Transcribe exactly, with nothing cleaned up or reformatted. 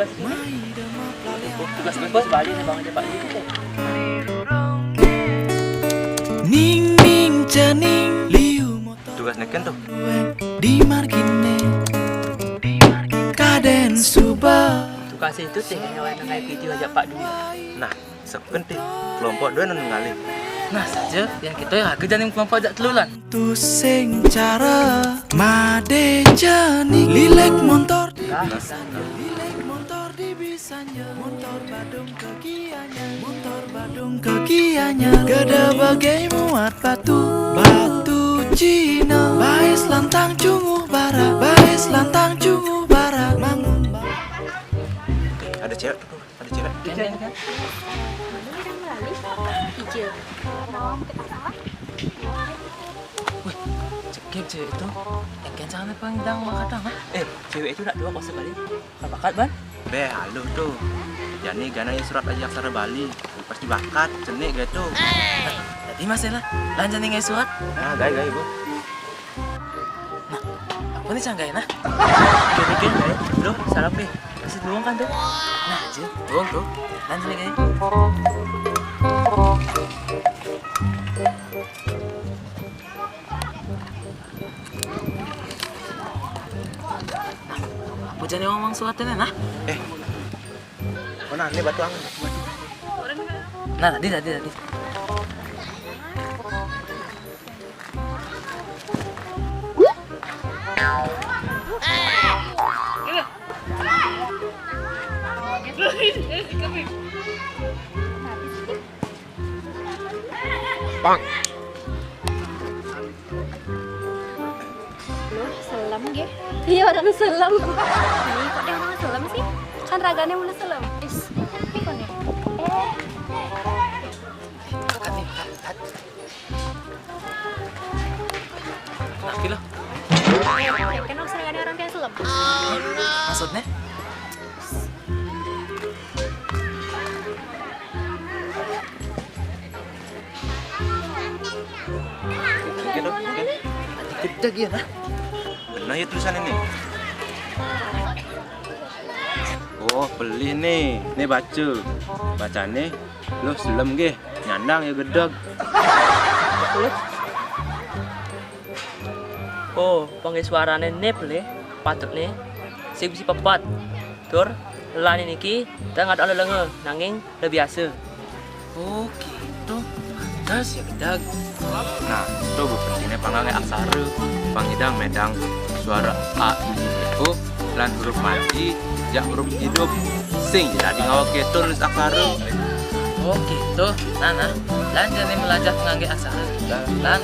Tugas bos balik nih, Bang, aja Pak. Ning ning cening liu motor. Tugas neken tuh. Di margine. Kaden suba. Tugas itu teh nyawa nengah video aja Pak dulu. Nah, sepen teh. Kelompok dua nang ngalih. Nah, saja yang kita yang aku jadi kelompok ajak telulan. Tu sing cara made jani lilek montor di lilek montor di bisanya montor Badung kegianya montor Badung kegianya gede bagai muat batu batu Cina bais lantang cunguh bara bais lantang cunguh bara mangun bara. Ada cewek tuh, ada cewek. Gandeng kan? Ini kan balik. Ijil. Wih, cekip cewek itu. Engken sana pang dang makatang ah. Eh, cewek itu nak dua masuk balik. Bakat ban? Be, haluh tuh. Jani ganai surat aja aksara Bali. Pasti bakat, cenik gitu. Tadi masih lah. Lanjut nih surat. Nah, gai gai bu. Nah, apa nih canggai nah? Gini gini gai. Loh, salah nih. Masih dulu kan tuh. Nah, aja. Dulu tuh. Lanjut nih gai. Apa jadi ngomong suratnya nah? Eh, mana nih batu ang? Nah, tadi tadi tadi. Bang. Loh, selem ge. Iya, orang selem. Ini kok dia orang selem sih? Kan ragane mulai selem. Is, ini kok nih? Eh. Kakak nih, kakak. Laki lah. Kan usah ada orang yang selem. Maksudnya? Gitu, gitu. Gede gitu nah. Benar ya tulisan ini. Oh, pelih nih. Nih baca. Bacane, lo selem ge. Nyandang ya gedeg. Oh, panggih suarane ne pelih, patut ne. Sing bisi pepat. Tur, lani niki, tak ada lelenge, nanging le biasa. Oh, gitu. Pantes ya gedeg. Nah, itu bu pentingnya pangangge aksara. Pangidang medang suara A, I, I, O, lan huruf mati, jak huruf hidup. Sing jadi ngawak keto nulis aksara. Oh, gitu. Nah, nah. Lan jane melajah pangangge aksara. Lan